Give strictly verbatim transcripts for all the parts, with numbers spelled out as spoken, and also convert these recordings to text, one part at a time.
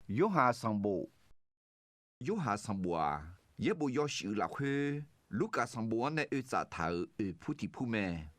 Yorhaq sanqbof. Yorhaq sanqbof-aq, yaerbof yawshuif lafkhoer Lurkaf sanqbof-anr nae oe tsaf taq-euq oeqpur tiqpur mae.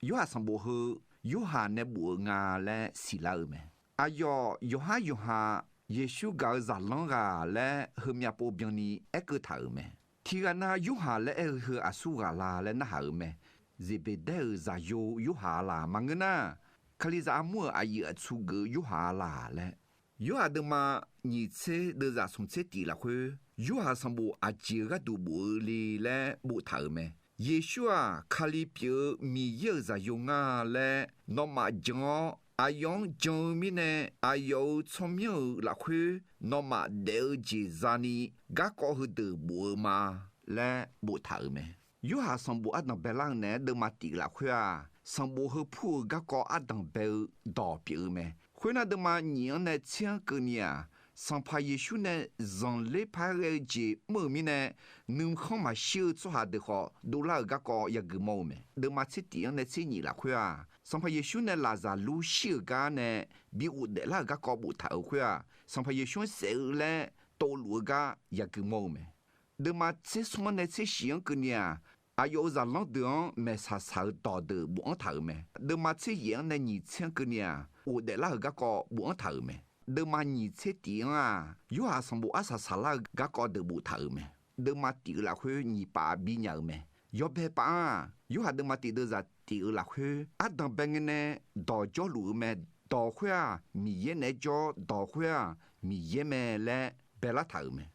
Yorhaq sanqbof heu Yorhaq nae bof-eu nga laer siqlar-eu mae. Aqyawf yawqhar yawqha Yeqsur gaq-eu zaqlanr ghaq laer heumyav pov byanni aerkeuv taq-euq mae. Tiqghaq nav Yorhaq laer aer-eu heu aqsur ghaq la laer narhaq-euq mae. Zeqbeqdaer-euq zaqyo Yorhaq laq maqngeur nar, Kalizaq armur-euq aqyuif aqtsu geuf-eu Yorhaq laq laer. Yorhaq deuvma nyiq tser deuvzaq smq tser tif lafkhoer, Yorhaq sanqbof aqjeq-eu gharduq bof-eu le laer boftaq-euq mae. Yeqsur-aq, Kali pyeuf-eu Miqyaer-euq zaqyo ngar laer nawmaf jan-awr, aqyawf-anr jan-eu mirnae, aqyawf-euq tsawrmyanr-euq lafkhoer nawmaf daef-eu jeq zani garkawv heudeuq bof-eu ma laer boftaq-euq mae. Yorhaq sanqbof ardanq baelar-eu naeq-aer deuvma tif lafkhoer-aq, sanqbof heu pur-eu garkawv ardanq bae-eu dawq pyeuf-eu mae. Khoernar, deuvma nyiq-anr nae tser-anr keuvni-aq, Sanqpaq Yeqsur nae zanqler paq-aer ghae-eu jeq mr-euq mirnae, nuikhanr maqshir-eu tsawrhaq deuq khawf dovlar-euq garkawv yagui mawr-eu mae. Deuvma tser tif-anr nae tser nyiq lafkhoer-aq, Sanqpaq Yeqsur nae lafzaq lur shir-euq gar nae bi ghofdaef lar-euq garkawv boftaq-euq khoer-aq, Sanqpaq Yeqsur-anr saef-eu laer tovluf-eu gar yagui mawr-eu mae. Deuvma tser smr-anr nae tser shif-anr keuvni-aq, aqyawf-euq zaqlanr deuq-anr maeqshaq shaq-eu dawq deuq bofanr taq-euq mae. Deuvma tser yaef-anr nae nyiq tser-anr keuvni-aq, ghofdaef lar-euq garkawv bofanr taq-euq mae. Deuvma nyiq tser tif-anr-aq, Yorhaq sanqbof arsaq saqlar-eu garkawv deuq boftaq-euq mae. Deuvma tif-eu lafkhoer nyiq paf binya-euq mae. Yawbae paf-anr-aq, Yorhaq deuvma tif deuvzaq tif-eu lafkhoer ardanq bae ngae nae dawq jawrluf-eu mae. Dawq khoer-aq, Miqyaer naeq-aer jawr, dawq khoer-aq, Miqyaer mae laer baelar taq-euq mae.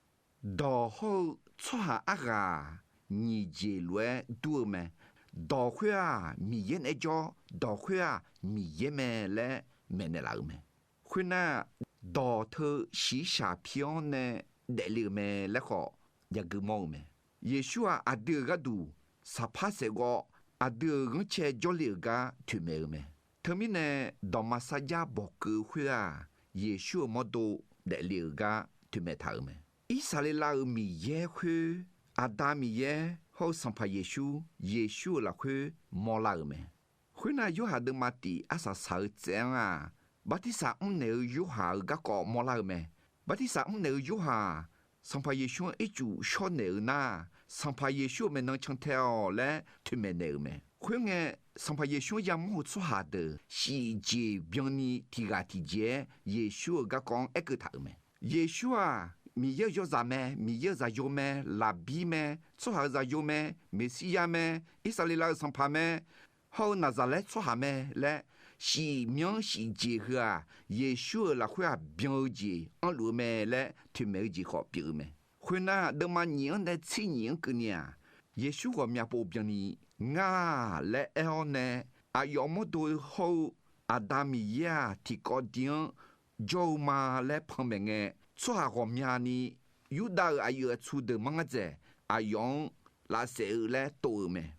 Dawq hawr-eu tsawrhaq arghaq-aq, nyiq jeq lof-aer dur-eu mae. Dawq khoer-aq, Miqyaer naeq-aer jawr, dawq khoer-aq, Miqyaer mae laer maeqnaeq laf-euq mae. Khoernar, dawq teu shiqshaq pi-anr nae daefle-euq mae laer khawf yagui mawr-eu mae. Yeqsur-aq, aqdui-euq gharduq saqpar saef ghawv, aqdui-euq ghanrcae jawrle-euq gar toeqmaeq-eu mae. Teumirnae, dawqma sarjax bawqkeuv khoer-aq, Yeqsur-euq mawrdo daefle-euq gar toeqmaeq taq-euq mae. Irsaqleqlav-euq Miqyaer khoer, Aqda Miqyaer hawr-eu Sanqpaq Yeqsur, Yeqsur-euq lafkhoer mawrlar-euq mae. Khoernar, Yorhaq deuvma tif arsaq saq-eu tsaev-anr-aq, bartirsaq mrnaeq-eu Yorhaq-euq garkawv mawrlar-eu mae. Bartirsaq mrnaeq-eu Yorhaq-aq, Sanqpaq Yeqsur-anr ircuf shawrnaeq-eu nar, Sanqpaq Yeqsur-euq maeqnan cantae-awq laer toeqmaeq naeq-euq mae. Khoerngae, Sanqpaq Yeqsur-anr yamawr-eu tsawrhaq deuq shif jeq byanni tiq ghaq tiq jeq-aer Yeqsur-euq garkawv-anr aerkeuv taq-euq mae. Yeqsur-aq, Miqyaer-euq yawzaq mae, Miqyaer-euq zaqyo mae, Laqbir mae, tsawrhaq-euq zaqyo mae, Meqsirya mae, Irsaqleqlav-euq Sanqpaq mae, hawr-eu Naqzaqlaer tsawrhaq mae laer shif myanr shif jeq heu-aq, Yeqsur-euq lafkhoer-aq byan-eu jeq anrluf-eu mae laer toeqmaeq-eu jeq khawf pyeuf-eu mae. Khoernar, deuvma nyiq-anr nae tser nyiq-anr keuvni-aq, Yeqsur ghawqmya pov byanni, Ngar-aq laer aer-awr nae, aqyawf mawrdo hawr-eu Aqda Miqyaer-aq tiqkawv di-anr jawr-eu ma laer panmaeq ngae, tsawrhaq ghawqmyani Yurdav-euq aqyuif aqtsu deuq manr ngar dzaeq aqyawf-anr lavsaef-eu laer tov-eu mae.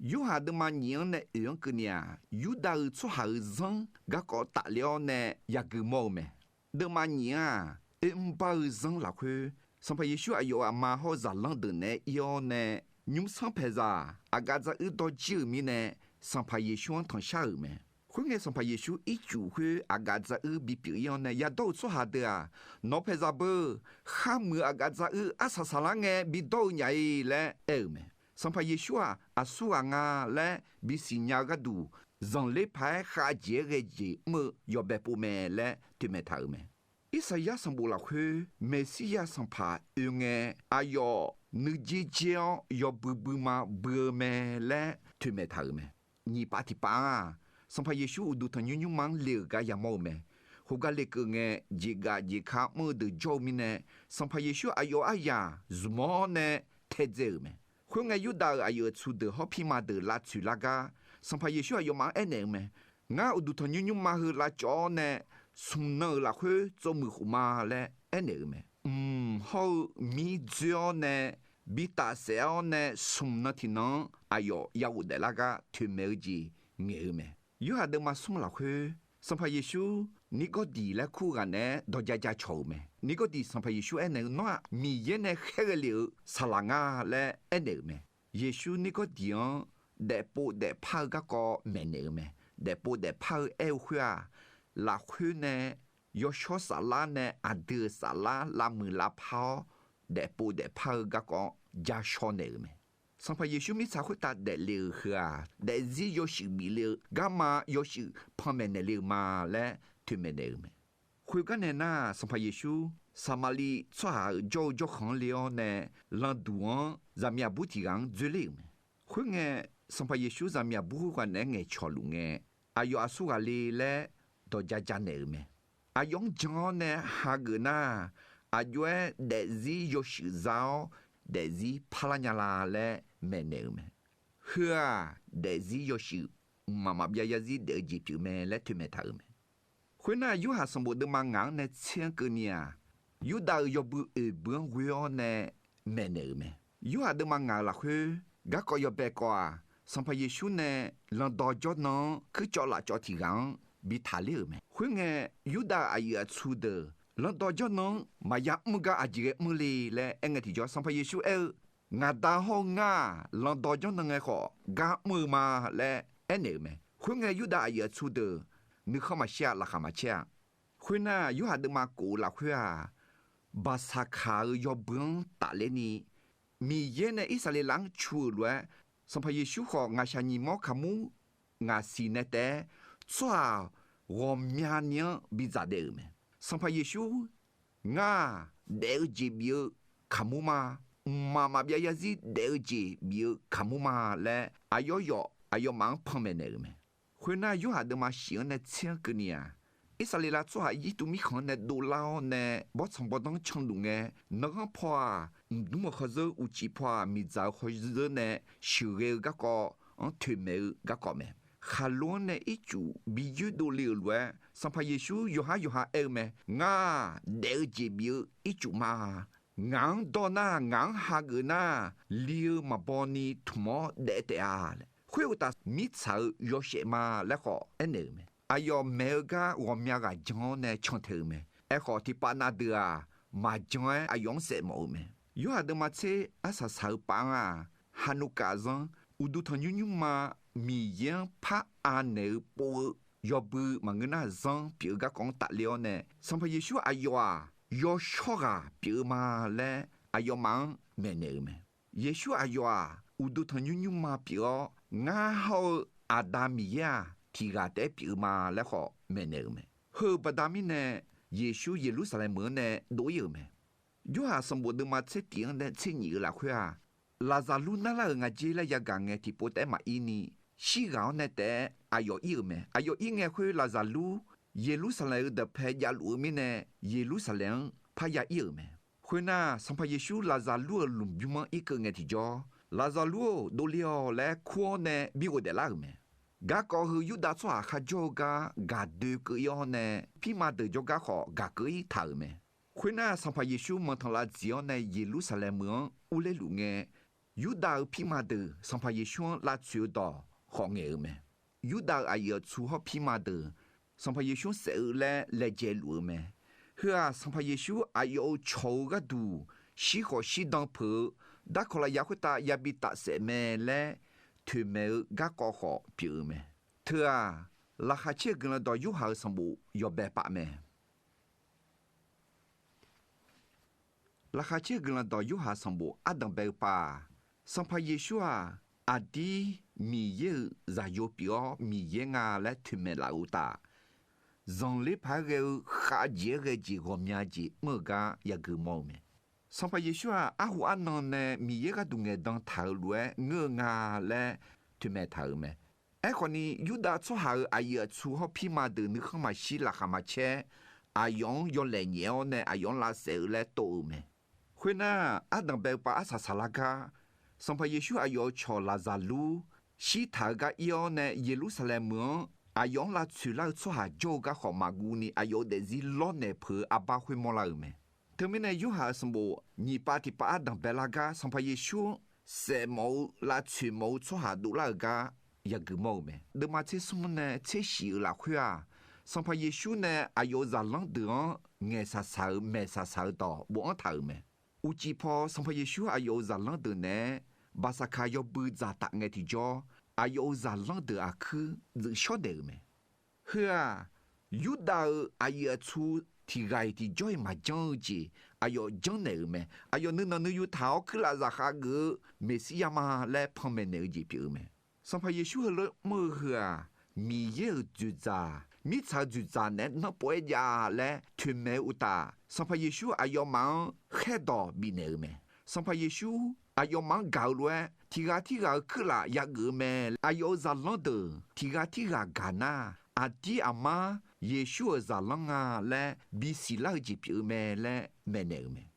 Yorhaq deuvma nyiq-anr nae oeq-anr keuvni-aq, Yurdav-euq tsawrhaq-euq zanr garkawv tafler-awr nae yagui mawr-eu mae. Deuvma nyiq-anr-aq, oermr bar-eu zanr lafkhoer, Sanqpaq Yeqsur aqyawf-euq aqma hawr-eu zaqlanr deuq naeq-aer ir-awr nae, nymrsanr paeqzaq aqgaf dzaruir dawrjir-euq mirnae, Sanqpaq Yeqsur-anr tanqshar-euq mae. Khoerngae, Sanqpaq Yeqsur ircuf khoer aqgaf dzaruir bipyeuf ir-awr nae, yadawr-euq tsawrhaq deuq-aq, Nawq-eu paeqzaq beu, kharmuiq-eu aqgaf dzaruir arsaq saqlar ngae bidawr-eu nya-ir laer aer-euq mae. Sanqpaq Yeqsur-aq, aqsur ghaq nga laer bisiqnya-eu gharduq, zanqler paq-aer khavjeq-aer ghae jeq mr-eu yawbae pov mae laer toeqmaeq taq-euq mae. Irsaqyar sanqbof lafkhoer Meqsirya Sanqpaq oe ngae, aqyawf nuijer jer-awr yawbui buima bui-eu mae laer toeqmaeq taq-euq mae. Nyiq pav tiq pav-anr-aq, Sanqpaq Yeqsur uqduq tanqnymr nymrma-anr le-euq gar yamawr-eu mae. Khoergar lekeuv ngae, jeqgaf jeqka mr-eu deuq jawr-eu mirnae, Sanqpaq Yeqsur aqyawf aryaq zmq-awr nae taedzae-euq mae. Khoerngae, Yurdav-euq aqyuif aqtsu deuq hawr pirma deuq lavtsoeq lar gar, Sanqpaq Yeqsur aqyawfmaf-anr aernaeq-eu mae. Ngar uqduq tanqnymr nymrma heu lavcawv-awr nae, smq nan-euq lafkhoer tsovmuiq khof ma laer aernaeq-eu mae. Mq hawr-eu mir dzoer-awr nae, bi tafsaef-awr nae smq nan tiqnan-anr aqyawf ya ghofdaef lar gar toeqmaeq-eu jeq ngaeq-eu mae. Yorhaq deuvma smr lafkhoer, Sanqpaq Yeqsur Nirgawrdiq laer kur ghaq naeq-aer dawqja ja cawq-euq mae. Nirgawrdiq Sanqpaq Yeqsur aernaeq-eu, Nawr-aq Miqyaer nae khaerghae lef-eu saqlaq nga laer aernaeq-euq mae. Yeqsur Nirgawrdiq-anr daefpov daefpar-eu garkawv maeqnaeq-eu mae. Daefpov daefpar-eu aer-eu khoer-aq, lafkhoer nae yawshawr saflar nae aqdui-euq saflar lavmuiq lavpar-awr, daefpov daefpar-eu garkawv-anr ja shaw naeq-euq mae. Sanqpaq Yeqsur mirtsaq khoertav daefle-euq heu-aq, daefzir yawshuif bif le-eu garma yawshuif panmaeq naeq le-euq ma laer toeqmaeq naeq-euq mae. Khoergar nae nar, Sanqpaq Yeqsur Saqmaqliv tsawrhaq-euq jawr-eu jawrkhanq-anr le-awr nae, landuq-anr zaqmiq aqbur tiq ghaq-anr dzoerler-euq mae. Khoerngae, Sanqpaq Yeqsur zaqmiq aqbur khoerghaq naeq-aer ngaeqcawq luf ngae, aqyawf aqsur ghaq le laer dawq ja ja naeq-euq mae. Aqyawf-anr jan-awr nae hageuf nar, aqjox-aer daefzir yawshuif za-awr, daefzir parlar nya la laer maeqnaeq-euq mae. Heu-aq, daefzir yawshuif mqmaq maqbyav yarzir daef-eu jeq pyeuf mae laer toeqmaeq taq-euq mae. Khoernar, Yorhaq sanqbof deuvma ngaq-anr nae tser-anr keuvni-aq, Yurdav-euq yawbui oeq bui-anr ghoe-awr nae maeqnaeq-euq mae. Yorhaq deuvma ngaq-euq lafkhoer garkawv yawbae kawv-aq, Sanqpaq Yeqsur nae landawv jawrnan-anr kuircawv lafcawv tiq ghaq-anr bi taqler-euq mae. Khoerngae, Yurdav-euq aqyuif aqtsu deuq landawv jawrnan-anr maqya mr gar aqjeq ghae mr le laer aerngae tiqjawr, Sanqpaq Yeqsur aer-eu, Ngaq Da hawr-eu ngar-aq, landawv jawrnan ngae khawf gar mr-eu ma laer aernaeq-euq mae. Khoerngae, Yurdav aqyuif aqtsu deuq nuikhanr maqshir-a, laqkhaq maqcaer-a. Khoernar, Yorhaq deuvma kof-eu lafkhoer-aq, Baqsaqkaq-euq yawbui-anr tafler ni, Miqyaer nae Irsaqleqlav-anr cu-euq lof-aer, Sanqpaq Yeqsur khawf ngaqshaq nyiq mawr kaqmur ngaq siq nae taef-aer, tsawrhaq ghawqmyani-anr bidzaq daef-euq mae. Sanqpaq Yeqsur, Ngar-aq, daef-eu jeq bif-eu kaqmur ma. Mqmaq maqbyav yarzir daef-eu jeq bif-eu kaqmur ma laer, aqyawf yawf aqyawfmaf-anr panmaeq naeq-euq mae. Khoernar, Yorhaq deuvma shif-anr nae tser-anr keuvni-aq, Irsaqleqlav tsawrhaq Irjirtuv mirkhanq-anr nae dovlar-awr nae bawrtsanq bawrdanr canluf ngae, nanrghanr paw-aq, mqdmr-euq khawzeur, uqcif paw-aq, miqdzaq-euq khawzeur nae sheuqghae-eu garkawv-anr toeqmaeq-eu garkawv mae. Khaqlo-anr nae ircuf bi yoerdov le-euq lof-aer, Sanqpaq Yeqsur yawqhar yawqha aer-eu mae. Ngar-aq, daef-eu jeq bif-eu ircuf ma. Ngaq-anr dawr nar, ngaq-anr hageuf nar, li-eu maqbaw ni tmq-awr daef taef-a laer. Khoeruqtaf, mirtsaq-eu yawshaef ma laer khawf aernaeq-euq mae. Aqyawf maeq-eu gar ghawqmya ghaq jan-awr nae can taeq-euq mae. Aerkhawf, tiqpav nav deuq-aq, maqjan-aer aqyawf-anr saef mawf-eu mae. Yorhaq deuvma tser arsaq saq-eu pav-anr-aq, Haqnuqkaf zanr, uqduq tanqnymr nymrma, Miqyaer-anr par anaeq-eu pov-eu yawbui maqngeur nar, zanr pyeuf-eu garkawv-anr tafler-awr nae, Sanqpaq Yeqsur aqyawf-aq, yawshawr ghaq pyeuf-eu ma laer aqyawfmaf-anr maeqnaeq-euq mae. Yeqsur aqyawf-aq, uqduq tanqnymr nymrma pyeuf-awr, ngar hawr-eu Aqda Miqyaer-aq, tiq ghaq taef-aer pyeuf-eu ma laer khawf maeqnaeq-euq mae. Heu-euq baqda mirnae, Yeqsur Yeqlursaqlaeq meuq-anr nae dov-ir-euq mae. Yorhaq sanqbof deuvma tser tif-anr nae tser nyif-eu lafkhoer-aq, Laqzaqlur narlar-euq ngaq jer laer yagaq ngae tiqpov taef-aer maqir ni, shirghaq-awr nae taef-aer aqyawf ir-euq mae. Aqyawf ir ngae khoer, Laqzaqlur Yeqlursaqlaeq-euq dawqpae javluf-eu mirnae, Yeqlursaqlaeq-anr parya ir-euq mae. Khoernar, Sanqpaq Yeqsur Laqzaqlur-euq lmqbymr-anr irkeuv ngae tiqjawr, Laqzaqlur-or, dovle-awq laer kur-awr nae bi ghofdaef lar-euq mae. Garkawv heu Yurdav tsawrhaq kharjawr-eu gar gaqdoe keuv-ir-awr nae, pirma deuq jawrgar khawf gaq keuv-ir taq-euq mae. Khoernar, Sanqpaq Yeqsur manqtanq lavdziq-awr nae Yeqlursaqlaeq meuq-anr urler luf ngae, Yurdav-euq pirma deuq Sanqpaq Yeqsur-anr lavtsoeq-eu dawq khawf ngaeq-euq mae. Yurdav-euq aqyuif aqtsu hawr pirma deuq Sanqpaq Yeqsur-anr saef-eu laer laejae luf-eu mae. Heu-aq, Sanqpaq Yeqsur aqyawf-euq cawq-eu gharduq shir khawf shirdan peuq-eu darkawq lafyaq khoertav yabi tafsaef mae laer toeqmaeq-eu garkawv khawf pyeuf-eu mae. Teu-aq, Laqkhaq caer-eu Guiqlanq dawq Yorhaq-euq sanqbof yawbae pav mae. Laqkhaq caer-eu Guiqlanq dawq Yorhaq sanqbof ardanq bae-eu pav-aq, Sanqpaq Yeqsur-aq, aqdir Miqyaer-euq Zaqyo pyeuf-awr Miqyaer nga laer toeqmaeq laf-eu uqtaf, zanqler paq-aer ghae-eu khavjeq-aer ghae jeq ghawqmya jeq mr-euq gar yagui mawr-eu mae. Sanqpaq Yeqsur-aq, arhu arnan nae Miqyaer gharduq ngaeqdan taq-euq lof-aer ngeur-eu nga laer toeqmaeq taq-euq mae. Aerkhawf ni, Yurdav tsawrhaq-euq aqyuif aqtsu hawr pirma deuq nuikhanr maqshir laqkhaq maqcaer, aqyawf-anr yawlaeq nyaef-awr nae aqyawf-anr lavsaef-eu laer tov-eu mae. Khoernar, ardanq bae-eu pav arsaq saqlar gar, Sanqpaq Yeqsur aqyawf-euq cawq Laqzaqlur shirtaq-eu gar ir-awr nae Yeqlursaqlaeq meuq-anr aqyawf-anr lavtsoeq lar-eu tsawrhaq jawr-eu gar khawf maqguv ni aqyawf-euq daefzir lawrnaeq peuq-eu arbar khoermawr lar-euq mae. Teumirnae, Yorhaq-euq sanqbof nyiq pav tiq pav ardanq bae lar gar Sanqpaq Yeqsur-anr saef mawf-eu lavtsoeq mawf-eu tsawrhaq dovlar-euq gar yagui mawr-eu mae. Deuvma tser smr nae tser shif-euq lafkhoer-aq, Sanqpaq Yeqsur nae aqyawf-euq zaqlanr deuq-anr ngaeqsaq saq-euq maeqsaq saq-eu dawq bofanr taq-euq mae. Uqcif paw Sanqpaq Yeqsur aqyawf-euq zaqlanr deuq naeq-aer Baqsaqkaq yawbui dzaqtaf ngae tiqjawr, aqyawf-euq zaqlanr deuq aqkuir dzuif shawr daeq-euq mae. Heu-aq, Yurdav-euq aqyuif aqtsu tiq ghaq-iq tiqjawr-iq maqjanr-eu jeq aqyawf janrnaeq-euq mae. Aqyawf nuinanq nuiyu taq-awr kuirlaf zaqkhav geuf-eu Meqsirya ma laer panmaeq naeq-eu jeq pyeuf-eu mae. Sanqpaq Yeqsur heulof mr-eu heu-aq, Miqyaer-euq dzoeqdzaq, mirtsaq-euq dzoeqdzaq naeq-aer nanrpov-aer jav-a laer toeqmaeq-eu uqtaf, Sanqpaq Yeqsur aqyawfmaf-anr khaerdawq bifnaeq-euq mae. Sanqpaq Yeqsur aqyawfmaf-anr gaq-eu lof-aer tiq ghaq tirghaq-euq kuirlaf yageuf-eu mae. Aqyawf-euq zaqlanr deuq tiq ghaq tirghaq gaq nar, aqdir aqmar Yeqsur-euq zaqlanr nga laer bisiq lar-eu jeq pyeuf-eu mae laer maeqnaeq-euq mae.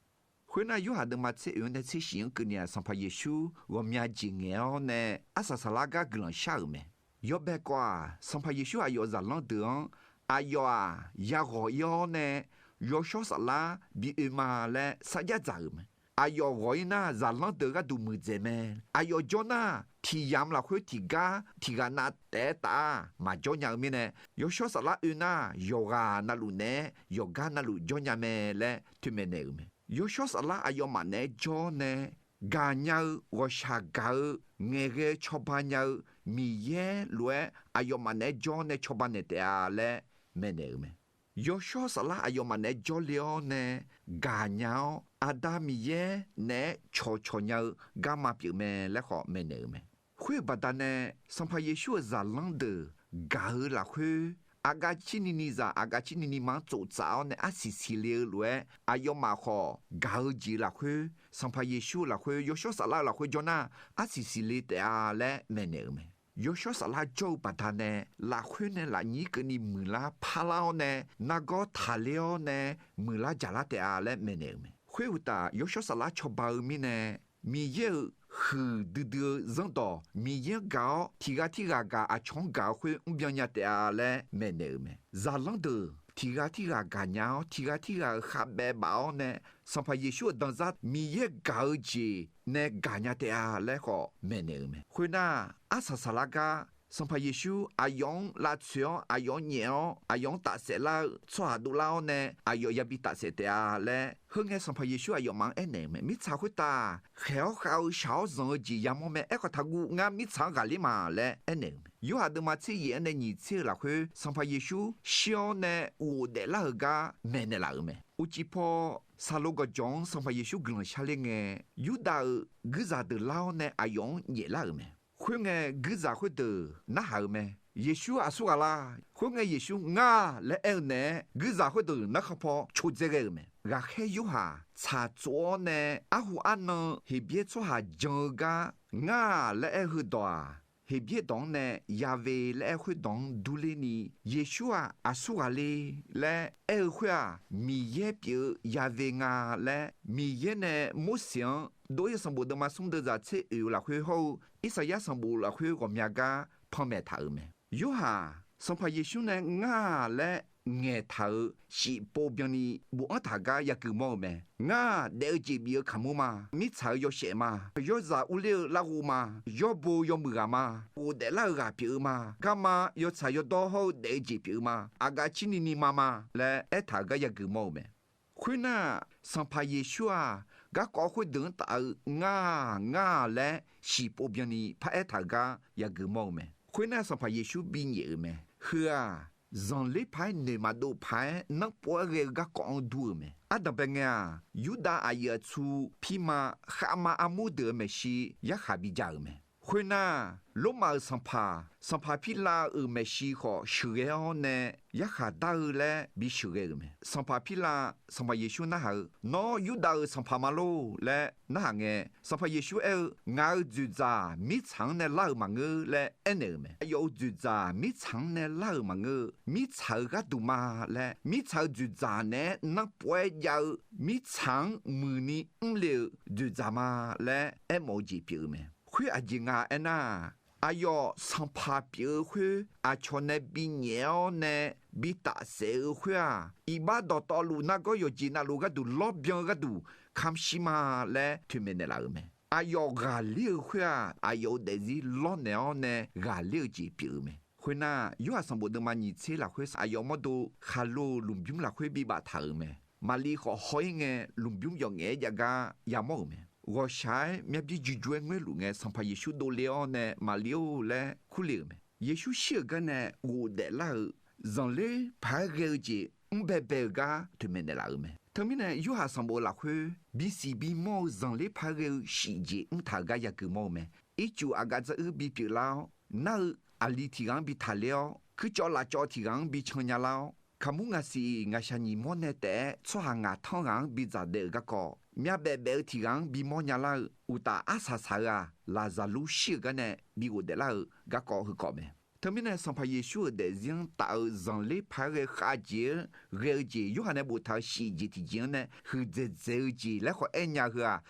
Khoernar, Yorhaq deuvma tser oeq-anr nae tser shif-anr keuvni-aq, Sanqpaq Yeqsur ghawqmya jeq ngaeq-awr nae arsaq saqlar gar guiqlanq shar-euq mae. Yawbae kawv-aq, Sanqpaq Yeqsur aqyawf-euq zaqlanr deuq-anr aqyawf-aq yaghawq ir-awr nae yawshawr saflar bi oe ma laer sarjax dzaq-euq mae. Aqyawf ghawq ir nar, zaqlanr deuq gharduq muiqdzaeq mae. Aqyawf jawr nar, tiq yamq lafkhoer tiq gar tiq ghaq nav taef-aer taf-a maqjawr nya-eu mirnae, yawshawr saflar oe nar, yawqghaq navluf naeq-aer yawqgar navluf jawr nya mae laer toeqmaeq naeq-euq mae. Yawshawr saflar aqyawfmaf naeq-aer jawr nae gaqnya-eu ghawqshaq gaq-eu ngaeqghae-eu cawba nya-eu Miqyaer lof-aer aqyawfmaf naeq-aer jawr nae cawba naeq taef-a laer maeqnaeq-euq mae. Yawshawr saflar aqyawfmaf naeq-aer jawrle-awr nae gaqnya-awr, Aqda Miqyaer naeq-aer cawqcawq nya-eu garma pyeuf mae laer khawf maeqnaeq-euq mae. Khoer-euq baqdanae, Sanqpaq Yeqsur-euq zaqlanr deuq gaq-eu lafkhoer, aqgaf cirni ni zaq aqgaf cirni ni ma-anr tsoftsaf-awr nae arsiq siqle-eu lof-aer, aqyawfmaf khawf gaq-eu jeq lafkhoer, Sanqpaq Yeqsur-eu lafkhoer, yawshawr saflar-eu lafkhoer jawr nar, arsiq siqle taef-a laer maeqnaeq-euq mae. Yawshawr saflar jawr-eu baqdanae, lafkhoer nae lafnyir keuvni muiqlar parlar-awr nae, nargawr taqler-awr nae muiqlar jaqlar taef-a laer maeqnaeq-euq mae. Khoeruqtaf, yawshawr saflar cawba-eu mirnae, Miqyaer-euq huiq duidui-eu zanrdawq, Miqyaer-anr gaq-awr tiq ghaq tirghaq gaq aqcawq-anr gaq-eu khoer mrbyan nya taef-a laer maeqnaeq-euq mae. Zaqlanr deuq tiq ghaq tirghaq gaqnya-awr, tiq ghaq tirghaq-euq khavbaev baf-awr nae, Sanqpaq Yeqsur-euq danzar Miqyaer gaq-eu jeq nae gaqnya taef-a laer khawf maeqnaeq-euq mae. Khoernar, arsaq saqlar gar Sanqpaq Yeqsur aqyawf-anr lavtsoeq-awr, aqyawf-anr nyaef-awr, aqyawf-anr tafsaef lar-eu tsawrhaq dovlar-awr nae, aqyawf yabi tafsaef taef-a laer, heungae Sanqpaq Yeqsur aqyawfmaf-anr aernaeq-euq mae. Mirtsaq khoertav khaeq-awr khav-eu shaq-awr zanq-eu jeq yamawr mae. Aerkhawf, taqguv, ngar mirtsaq-anr ghaqler ma laer aernaeq-euq mae. Yorhaq deuvma tser yaef-anr nae nyiq tser-eu lafkhoer, Sanqpaq Yeqsur shir-awr nae ghofdaef lar-euq gar maeqnaeq laf-euq mae. Uqcif paw, saqlo gawqjawq-anr Sanqpaq Yeqsur guiqlanq sharler ngae, Yurdav-euq guirzaq deuq lar-awr nae aqyawf-anr nyaeflar-euq mae. Khoerngae, guirzaq khoerdeuq narhaq-euq mae. Yeqsur aqsur ghaq lar? Khoerngae, Yeqsur Ngar laer aer-eu naeq-aer, guirzaq khoerdeuq narkhan paw codzae ghae-euq mae. Ghaqkhaer Yorhaq tsaqtsov-awr nae arhu arnan-eu Heqbyaer tsawrhaq jan-eu gar Ngar laer aer-eu heudawq-aq, Heqbyaer dawq-anr nae Ya've laer aer-eu khoerdawq-anr durler ni, Yeqsur-aq aqsur ghaq le laer aer-eu khoer-aq, Miqyaer pyeuf-eu Ya've nga laer Miqyaer nae Morseq-anr Dov-ir sanqbof deuvma smr deuvzaq tser oeq-eu lafkhoer hawr-eu Irsaqyar sanqbof lafkhoer ghawqmya gar panmaeq taq-euq mae. Yorhaq Sanqpaq Yeqsur nae Ngar laer ngaeqtaq-euq shifpov byanni bofanr taq gar yaguiq mawr-eu mae. Ngar daef-eu jeq bif-eu kaqmur ma. Mirtsaq-euq yawshaef ma. Yawzaq urler-eu larghov ma. Yawbo yawmuiq ghaq ma. Ghofdaef lar-eu ghaq pyeuf-eu ma. Garma yawtsaq yawdawr hawr-eu daef-eu jeq pyeuf-eu ma. Aqgaf cirni ni ma ma laer aertaq-euq gar yaguiq mawr-eu mae. Khoernar, Sanqpaq Yeqsur-aq, garkawv khoerdeuq-anr taf-eu Ngar-aq, Ngar-aq laer shifpov byanni par aertaq-euq gar yaguiq mawr-eu mae. Khoernar, Sanqpaq Yeqsur binyaef-euq mae. Heu-aq, zanqler paq-aer noeq maqdov paq-aer nanrpov-aer ghae-eu garkawv-anr dur-euq mae. Ardanqbae ngae-aq, Yurdav aqyuif aqtsu pirma khavma armur deuq-euq maeqshi yarkhaq bijav-euq mae. Khoernar, Lormav-euq sanqpaq, sanqpaq Pirlav-euq maeqshi khawf sheuqghae-awr nae yarkhaq dar-eu laer bisheuqghae-euq mae. Sanqpaq Pirlav Sanqpaq Yeqsur narhaq-eu, Nawr Yurdav-euq sanqpaq ma lor? laer narhaq ngae, Sanqpaq Yeqsur aer-eu, Ngaq-euq dzoeqdzaq mirtsaq-anr nae lar-euq maqngeur laer aernaeq-euq mae. Aqyawf-euq dzoeqdzaq mirtsaq-anr nae lar-euq maqngeur-eu, mirtsaq-euq gharduq ma laer, mirtsaq-euq dzoeqdzaq naeq-aer nanrpov-aer jav-eu, mirtsaq-anr muiqni mrle-euq dzoeqdzaq ma laer aermawf-eu jeq pyeuf-eu mae. Khoer aqjeq nga aernar, aqyawf sanqpaq pyeuf-eu khoer aqcawq nae binyaef-awr nae bitafsaef-eu khoer-aq, iqbax dawqtawvluf nargawr yawqjeq navluf gharduq lawrbyan-eu gharduq kamq shir ma laer toeqmaeq naeqlaf-euq mae. Aqyawf ghaqler-eu khoer-aq, aqyawf-euq daefzir lawrnaeq-awr nae ghaqler-eu jeq pyeuf-eu mae. Khoernar, Yorhaq sanqbof deuvma nyiq tser lafkhoer aqyawf mawrdo khaqlo-euq lmqbymr lafkhoer bibaf taq-euq mae. Maqliv khawf haw-ir ngae, lmqbymr yawfngaef-aer jav gar yamawr-euq mae. Ghawqshaq-aer myavbir juju-aer ngoerluf ngae, Sanqpaq Yeqsur dovle-awr nae, Maqliv-or laer kurle-euq mae. Yeqsur shir-euq gar nae ghofdaef lar-euq zanqler paq-aer ghae-eu jeq mrbae bae-eu gar toeqmaeq naeqlaf-euq mae. Teumirnae Yorhaq sanqbof lafkhoer bisiq bimawr-eu zanqler paq-aer ghae-eu shif jeq mrtaq-euq gar yagui mawr-eu mae. Ircuf aqgaf dzaruir bipyeuf lar-awr, nar-eu aqli tiq ghaq-anr bi taqler-awr, kuircawv lafcawv tiq ghaq-anr bi cannya lar-awr, kaqmur ngaqsiq ngaqshaq nyiq mawr nae taef-aer tsawrhaq ngaq tanr ghaq-anr bi dzaqdaef-euq garkawv, myavbaef baef-eu tiq ghaq-anr bimawr nya lar-eu, uqtaf arsaq saq-eu-aq, Laqzaqlur shir-euq gar nae bi ghofdaef lar-eu garkawv heukawv mae. Teumirnae Sanqpaq Yeqsur-euq daefzir-anr taf-eu zanqler paq-aer ghae khavjeq-anr ghae-eu jeq, Yorhaq nae boftaq-eu shif jeq tiqjeq-anr nae huiqdzaeq dzaeq-eu jeq laer khawf aer nya heu-aq,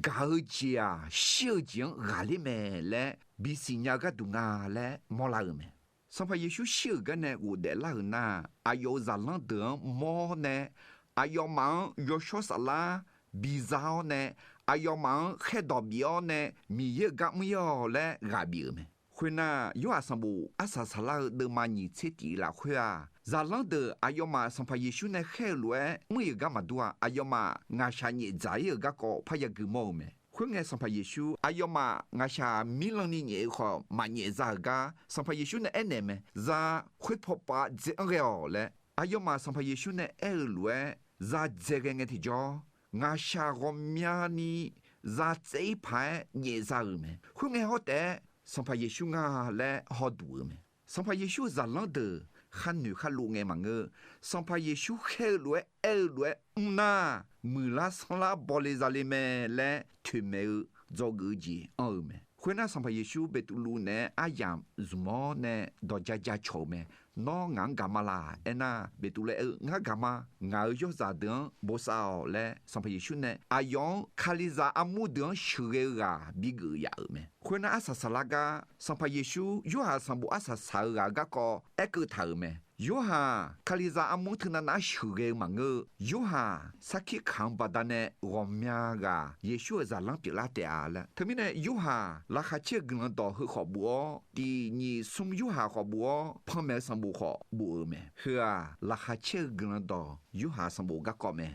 gaq-eu jeq-aq shir-eu jeq-anr ghaqler mae laer bisiq nya-eu gharduq nga laer mawrlar-euq mae. Sanqpaq Yeqsur shir-euq gar nae ghofdaef lar-euq nar, aqyawf-euq zaqlanr deuq-anr mawr nae, aqyawfmaf-anr yawshawr saflar biza-awr nae, aqyawfmaf-anr khaerdawq bif-awr nae, Miqyaer-euq gar mr-ir-awq laer ghaq bif-euq mae. Khoernar, Yorhaq sanqbof arsaq saqlar-eu deuvma nyiq tser tif lafkhoer-aq, zaqlanr deuq aqyawfmaf Sanqpaq Yeqsur nae khaer-eu lof-aer mr-ir-euq gar maqdur-a, aqyawfmaf ngaqshaq nyaef dzaq-ir-euq garkawv par yagui mawr-eu mae. Khoerngae, Sanqpaq Yeqsur aqyawfmaf ngaqshaq mirlanni nyaef-eu khawf maqnyaef za-euq gar Sanqpaq Yeqsur nae aernaeq mae. Za khoerpaw pav dzae-anr ghae-awq laer, aqyawfmaf Sanqpaq Yeqsur nae aer-eu lof-aer za dzae ghae ngae tiqjawr, ngaqshaq ghawqmyani za tsaev-ir paq-aer nyaef za-euq mae. Khoerngae hawr taef-aer Sanqpaq Yeqsur nga laer hawduq-euq mae. Sanqpaq Yeqsur-euq zaqlanr deuq khar noeq khar lov ngae maqngeur. Sanqpaq Yeqsur khaer-eu lof-aer aer-eu lof-aer mr nar, muiqlar sanrlar bawle zale mae laer toeqmaeq-eu dzawgeuf-eu jeq anr-eu mae. Khoernar, Sanqpaq Yeqsur Beqtuvluv naeq-aer aryamq zmq-awr nae dawq ja ja cawq-euq mae. Nawr ngaq-anr gaq ma laq? Aernar, Beqtuvluv aer-eu, Ngar gaq ma. Ngaq-euq yawrzaq deuq-anr bosav-awq laer, Sanqpaq Yeqsur nae aqyawf-anr Kalizaq armur deuq-anr sheuqghae-eu ghaq bigeuf yaf-euq mae. Khoernar, arsaq saqlar gar Sanqpaq Yeqsur Yorhaq sanqbof arsaq saq-eu ghaq-euq garkawv aerkeuv taq-euq mae. Yorhaq Kalizaq armur teunav nav-aer sheuqghae-eu maqngeur-eu, Yorhaq sarkir kaq-anr baqdanae ghawqmya ghaq Yeqsur-euq zaqlanr pyeuflar taef-a laer. Teumirnae Yorhaq Laqkhaq caer-eu Guiqlanq dawq heu khawf bof-awr, tiq nyiq smr Yorhaq khawf bof-awr, panmaeq-eu sanqbof khawf bof-euq mae. Heu-aq, Laqkhaq caer-eu Guiqlanq dawq Yorhaq sanqbof garkawv mae.